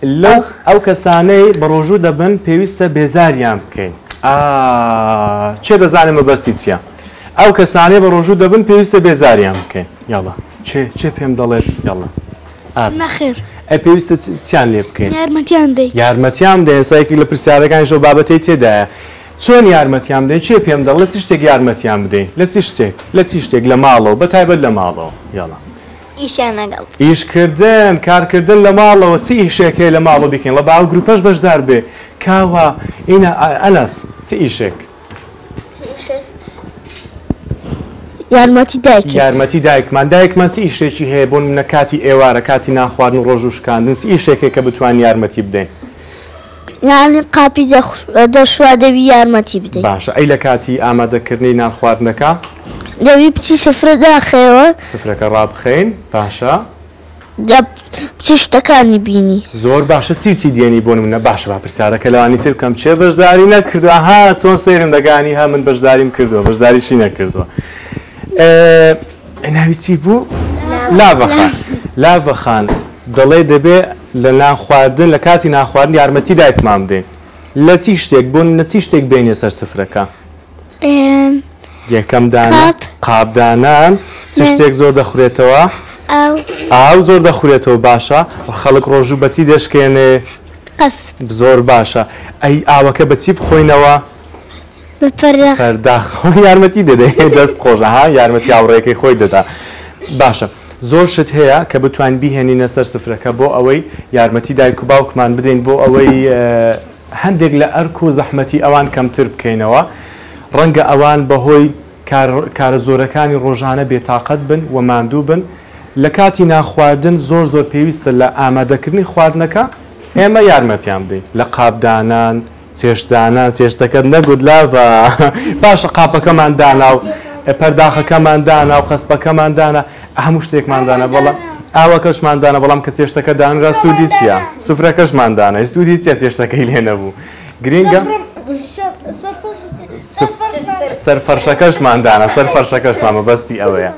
لەو ئەو کەسانەی بەڕۆژوو دەبن پێویستە بێزاریان بکەین. ئا کێ دەزانێ مەبەستی چییە؟ ئەو کەسانەی بەڕۆژوو دەبن پێویستە بێزاریان بکەین. یاڵا کێ کێ پێم دەڵێت؟ یاڵا. نەخێر. ئەی پێویستە چیان لێ بکەین؟ یارمەتیان دەین. یارمەتیان بدەین. ئێستا یەکێک لە پرسیارەکانیش ئەو بابەتەی تێدایە. چۆن یارمەتیان بدەین؟ کێ پێم دەڵێت لە چ شتێک یارمەتیان بدەین؟ لە چ شتێک؟ لە چی شتێک؟ لە ماڵەوە، بە تایبەت لە ماڵەوە. یاڵا. ئیشیان لەگەڵ. ئیشکردن، کارکردن لە ماڵەوە، چ ئیشێک هەیە لە ماڵەوە بیکەین؟ ڵە با ئەو گروپەش بەشدار بێ. کاوە، ئینا، ئەنەس، چ ئیشێک؟ چ ئیشێک؟ یارمەتی دایکت. یارمەتی دایکمان. دایکمان چ ئیشێکی هەیە؟ بۆ نمونە کاتی ئێوارە، کاتی نان خواردن و ڕۆژوو شکاندن، چ ئیشێک هەیە کە بتوانین یارمەتی بدەین؟ یانی قاپی دەشوا دەبی یارمەتی بدەی. باشە ئەی لە کاتی ئامادەکردنی نان خواردنەکە؟ دەبی بچی سفرە داخەیەوە. سفرەکە ڕابخەین باشە. جا بچی شتەکانی بینی. زۆر باشە چی و چی دێنی بۆ نمونە؟ باشە با پرسیارەکە لەوانی تر بکەم کێ بەشداری نەکردوە ها چۆن سەیرم دەکانی ها من بەشداریم کردووە بەشداریشی نەکردووە ناوی چی بوو؟ لاڤە خان لاڤە خان دەڵێ دەبێ لە نان خواردن لە کاتی نان خواردن یارمەتی دایکمان بدەین لە چی شتێک بۆ لە چی شتێک بێنیە سەر سفرەکە؟ یەکەم دانە قاب دانان چ شتێک زۆر دەخورێتەوە؟ ئاو زۆر دەخورێتەوە باشە خەڵک ڕۆژوو بەچی دەشکێنێ؟ زۆر باشە ئەی ئاوەکە بەچی بخۆینەوە؟ بە پەرداخ. پەرداخ یارمەتی دەدەی دەست خۆش ئەها یارمەتی هاوڕێیەکەی خۆی دەدا باشە زۆر شت هەیە کە بتوانین بیهێنینە سەر سفرەکە بۆ ئەوەی یارمەتی دایک و باوکمان بدەین بۆ ئەوەی هەندێک لە ئەرک و زەحمەتی ئەوان کەمتر بکەینەوە ڕەنگە ئەوان بەهۆی کارە زۆرەکانی ڕۆژانە بێتاقەت بن و ماندوو بن لە کاتی نانخواردن زۆر زۆر پێویستە لە ئامادەکردنی خواردنەکە ئێمە یارمەتیان بدەین لە قاپدانان چێشتدانان چێشتەکەت نەگوت لاڤە باشە قاپەکەمان دانا و پەرداخەکەمان دانا و قەسپەکەمان دانا هەموو شتێکمان دانا بەڵام ئاوەکەشمان دانا بەڵام کە چێشتەکە دانرا سوودی چییە سفرەکەشمان دانا سوودی چییە چێشتەکەی لێ نەبوو گرینگە سەر فەرشەکەشمان دانا سەر فەرشەکەشمان مەبەستی ئەوەیە.